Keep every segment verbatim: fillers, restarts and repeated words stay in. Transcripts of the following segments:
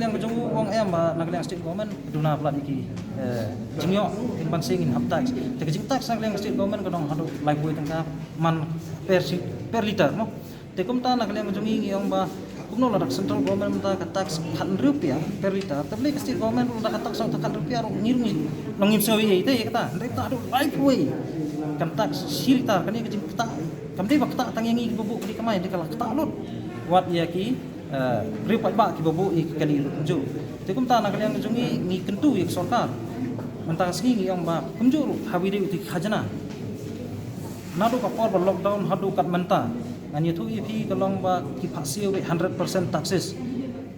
Ka jong u ong em ba na ka liang state government duna palat ïa ki, eh, jingïoh kin ban sing in hap tax. Te ka jingtax na ka liang state government ka dang haduh laiphew tyngka man per si-, per liter mo. Te kumta na ka liang ka jong ngi ngi ong ba kumno lada ka central government mynta ka tax khathynriew rupiah per liter, te balei ka state government lada ka tax tang khathynriew rupiah ruh ngi ruh ngi long ngim sngew ei ei te ïa kata. Hynrei kata haduh laiphew kan tax shi liter, kane ka jingktah kam dei ba ktah tang ïa ngi kiba buh kali kamai, hynrei ka la ktah lut wat ïa ki, eh, briew paidbah kiba buh ïa ki kali ruh kumjuh. Te kumta na ka liang ka jong ngi ngi kyntu ïa ka sorkar. Mynta ka sngi ngi ong ba kumjuh ruh haba ïadei ïa ki khajna. Naduh ka por ba lockdown haduh kat mynta ngan ïathuh ïa phi ka long ba ki phah siew beit hundred percent taxes.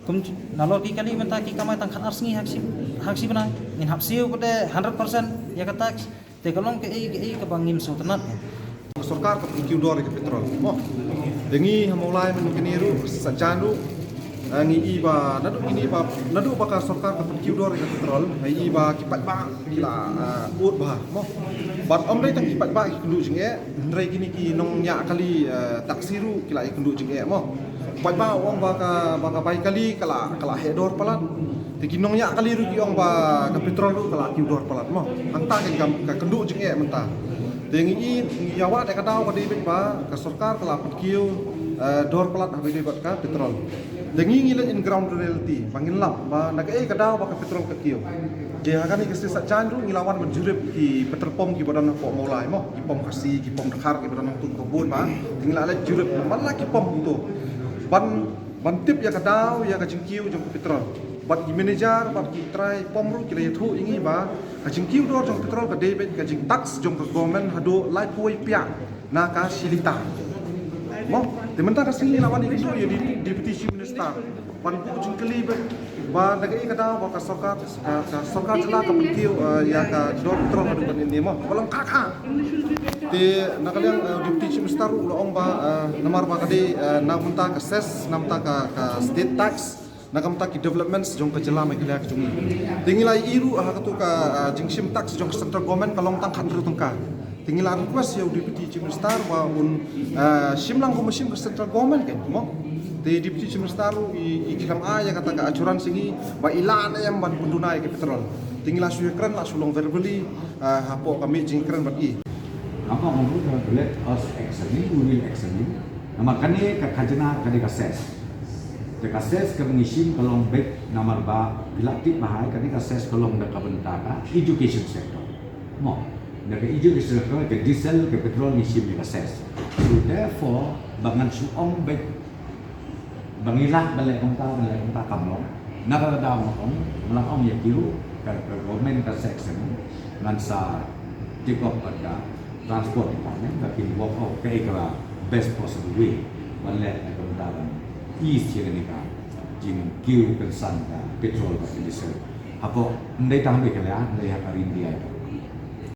Kum nalor ki kali mynta ki kamai tang khatar sngi ha ka shi, ha ka shi bnai ngin hap siew pat de hundred percent ïa ka tax. Te ka long kaei kaei kaba ngim sngewtynnat. Ka sorkar ka pynkiew dor ïa ka petrol mo. Te ngi ha Mawlai mynta kine ruh sa jan ruh, eh, ngi i ba naduh kine ba naduh ba ka sorkar ka pynkiew dor ïa ka petrol, ngi i ba ki paidbah ki la, eh, ud bha mo. Bad ym dei tang ki paidbah ki kynduh jingeh, hynrei kine ki nongñiah kali, eh, taxi ruh ki la ïakynduh jingeh mo. Paidbah u ong ba ka, ba ka bai kali ka la, ka la heh dor palat. Te ki nongñiah kali ruh ki ong ba ka petrol ruh ka la kiew dor palat mo. Hangta ka, ka kynduh jingeh mynta. Te ngi i, ngi ïa wad ïa ka daw ka dei beit ba ka sorkar ka la pynkiew, eh, dor palat haba ïadei bad ka petrol. Te ngi ngi leit in ground reality ba ngin lap ba na kaei ka daw ba ka petrol ka kiew. Te ha kane ka shisha jan ruh ngi la wan ban jurip ki petrol pump kiba don hapoh Mawlai mo, ki pump Khasi, ki pump Dkhar kiba don hangtu kiba bun ba. Te ngi la leit jurip man la ki pump hangtu ban, ban tip ïa ka daw ïa ka jingkiew jong ka petrol. Bad ki manager bad ki trai pump ruh ki la ïathuh ïa ngi ba ka jingkiew dor jong ka petrol ka dei beit ka jingtax jong ka government haduh laiphew wei piah na ka shi liter. Mo, te mynta ka sngi la wan ïa ka Deputy Chief Minister ban buh jingkylli beit ba na kaei ka daw ba ka sorkar, ka, ka sorkar jylla ka pynkiew, eh, ïa ka dor petrol haduh katne katne mo. Ba long kha kha. Te na ka liang, eh, Deputy Chief Minister ruh u la ong ba, eh, namar ba ka dei, eh, na mynta ka cess, na mynta ka, ka state tax, na ka mynta ki developments jong ka jylla Meghalaya ka jong ngi. Te ngi la ïohi ruh ha katu ka, eh, jingshim tax jong ka central government ka long tang khathynriew tyngka. Te ngi la request ïa u Deputy Chief Minister ba un, eh, shim lang kum ba shim ka central government kein mo. Te Deputy Chief Minister ruh i, i khlem ai ïa kata ka assurance ïa ngi ba i lah ne em ban pynduna ïa ka petrol. Te ngi la shu ïakren, la shu long verbally, eh, hapoh ka miet jingkren bad i. Namar ka mut, let us examine, we will examine. Namar kane ka khajna ka dei ka cess. Te ka cess kaba ngi shim ka long beit namar ba phi la tip ba hai kane ka cess ka long da ka bynta ka education sector. Mo, da ka education sector, ka diesel, ka petrol ngi shim ïa ka cess. So therefore ba ngan shu ong beit ba ngi lah ban leh kumta, ban leh kumta kam long. Na kata ka daw nga ong, nga la ong ïa ki ruh, ka, ka government ka section, ngan sa take up bad ka transport department, ba kin work out kaei ka best possible way ban leh na ka bynta ban ease ïa kane ka jingkiew kynsan ka petrol bad ka diesel. Hapoh, ym dei tang ha Meghalaya, ym dei ha ka Ri India ïa.